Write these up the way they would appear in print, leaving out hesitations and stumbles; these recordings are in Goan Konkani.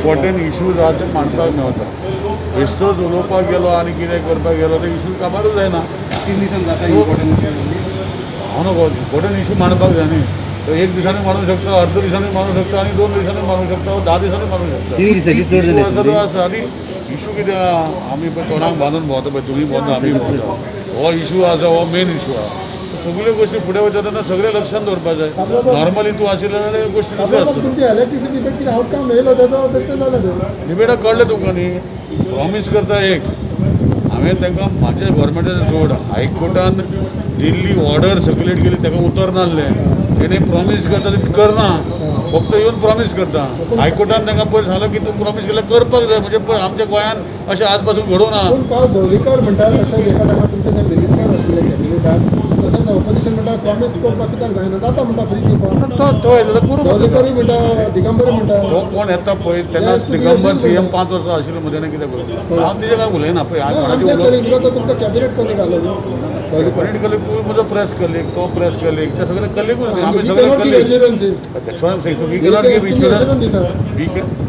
इम्पॉर्टंट इश्यूज आहा ते मांडपाक मेवता. बेश्टोच उलोवपाक गेलो आनी कितें करपाक गेलो, ते इश्यूज काबारूच जायना. 3 दिसान जाता इम्पॉर्टंट. हांव नको, इम्पॉर्टंट इश्यू मांडपाक जाय न्ही. तो एक दिसांनी मांडूंक शकता, अर्द दिसांनी मांडूंक शकता आनी 2 दिसांनी मांडूंक शकता, 10 दिसांनी मांडूंक शकता. 3 दिसाची चड इशू जाले. आसा तो आसा. आनी इशू कितें आहा, आमी पळय तोंडाक बांदून भोंवता पळय, तुमी भोंवता, आमी भोंवता. हो इशू आसा, हो मेन इशू आहा. सगळ्यो गोश्टी फुडें वयता तेन्ना सगळें लक्षात दवरपाक जाय. नॉर्मली तूं आशिल्लें जाल्यार गोश्टी दुसऱ्यो आसता. तुमची इलेक्ट्रिसिटी कितें आउटकम येयलो तेजो तशें जालें तें. डिबेटाक कळ्ळें तुमकां न्ही, प्रॉमीस करता एक. हांवें तांकां म्हाजे गव्हर्मेंटाचें सोड, हायकोर्टान दिल्ली ऑर्डर सर्क्युलेट केली, ताका उतर नासलें. तेणी प्रॉमीस करता ते करना, फक्त येवन प्रॉमीस करता. हायकोर्टान तांकां पयर सांगलें की तूं प्रॉमीस केल्यार करपाक जाय. म्हणजे पळय, आमच्या गोंयान अशें आज पासून घडोवना. पूण काल धवलीकर म्हणटा, तशेंच एका टायमार तुमचे ते मिनिस्टर आशिल्ले कॅबिनेटान, तशेंच ऑपोजिशन म्हणटा, प्रॉमीस करपाक कित्याक जायना, जाता म्हणटा फ्री दिवपाक. तो तो येतलो करूं. धवलीकरूय म्हणटा, दिगंबरूय म्हणटा. तो कोण येता पळय तेन्ना. दिगंबर सीएम 5 वर्सां आशिल्लो मदें कितें करूं, हांव तेजें काय उलयना. पळय, हांवें कोणाचें आमचेच उलोवप कलीग, because तुमचो कॅबिनेट कलीग आसलो न्हू धवलीकर. कॅबिनेट कलीग, तूं म्हजो प्रेस कलीग, तो प्रेस कलीग, ते सगळे कलीगूच न्ही आमी We सगळे cannot give colleague. assurances. That's what I'm saying. So we cannot give assurance. दिता.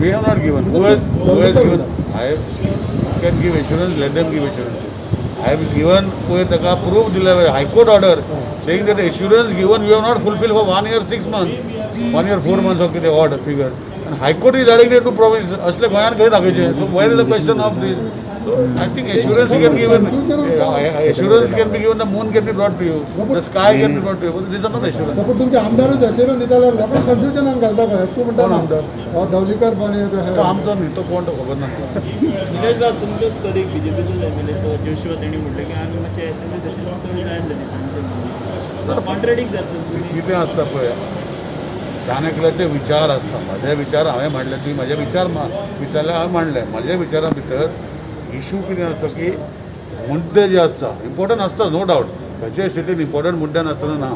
We have not given. Who has given? I have, who can give assurance, let them give assurance. I have given, पयर ताका proof दिल्या, High Court order saying that assurance given, you have not fulfilled for one year 6 months, one year 4 months or कितें odd figure. And High Court is directed to promise. असले गोंयांत खंय दाखयचे? So where is the question of this? So I think assurance can given, assurance can be given, the moon can be brought to you, the sky can be brought to you. But these are not assurance. Suppose तुमचे आमदारूच अश्युरन्स दिता जाल्यार लोकांक कन्फ्युजनान घालता खंय. तूं म्हणटा. कोण आमदार? हो धवलीकर पण. तो आमचो न्ही, तो कोण तो खबर ना. निलेश बाब, तुमचोच कलीग, बीजेपीचोच एमएलए तो जोशुआ, तेणी म्हटलें की आमी मातशें एसेंब्ली सेशन चड जाय आसलें दिसांनी. कॉन्ट्रेडिक्ट जाता तुमी. कितें आसता पळय, जाण एकल्याचे विचार आसता. म्हजे विचार हांवें मांडले, तुवें म्हजे विचार विचारले, हांवें मांडले. म्हज्या विचारा भितर इशू कितें आसता की मुद्दे जे आसता इम्पॉर्टंट आसता, नो डावट. खंयच्याय स्थितीन इम्पॉर्टंट मुद्दे नासतना ना,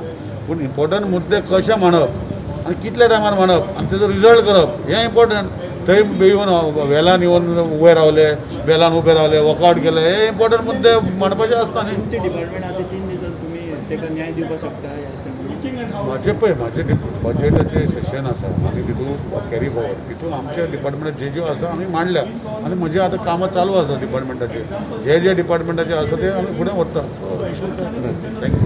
पूण इम्पॉर्टंट मुद्दे कशे मांडप आनी कितल्या टायमार मांडप आनी तेजो रिजल्ट करप हें इम्पॉर्टंट. थंय येवन वेलान येवन उबे रावले, बेलान उबे रावले, वॉकआउट केले, हे इम्पॉर्टंट मुद्दे मांडपाचे आसता न्ही. तुमचे डिपार्टमेंट आतां 3 दिसान तुमी ताका न्याय दिवपाक शकता ह्या असेंब्ली? म्हाजे पळय, म्हाजे बजेटाचें सेशन आसा आनी तितून कॅरी फॉरवर्ड, तितून आमच्या डिपार्टमेंटात जे ज्यो आसा आमी मांडल्या आनी म्हजे आतां कामां चालू आसा. डिपार्टमेंटाचे जे जे डिपार्टमेंटाचे आसा ते आमी फुडें व्हरता. So issue. Thank you.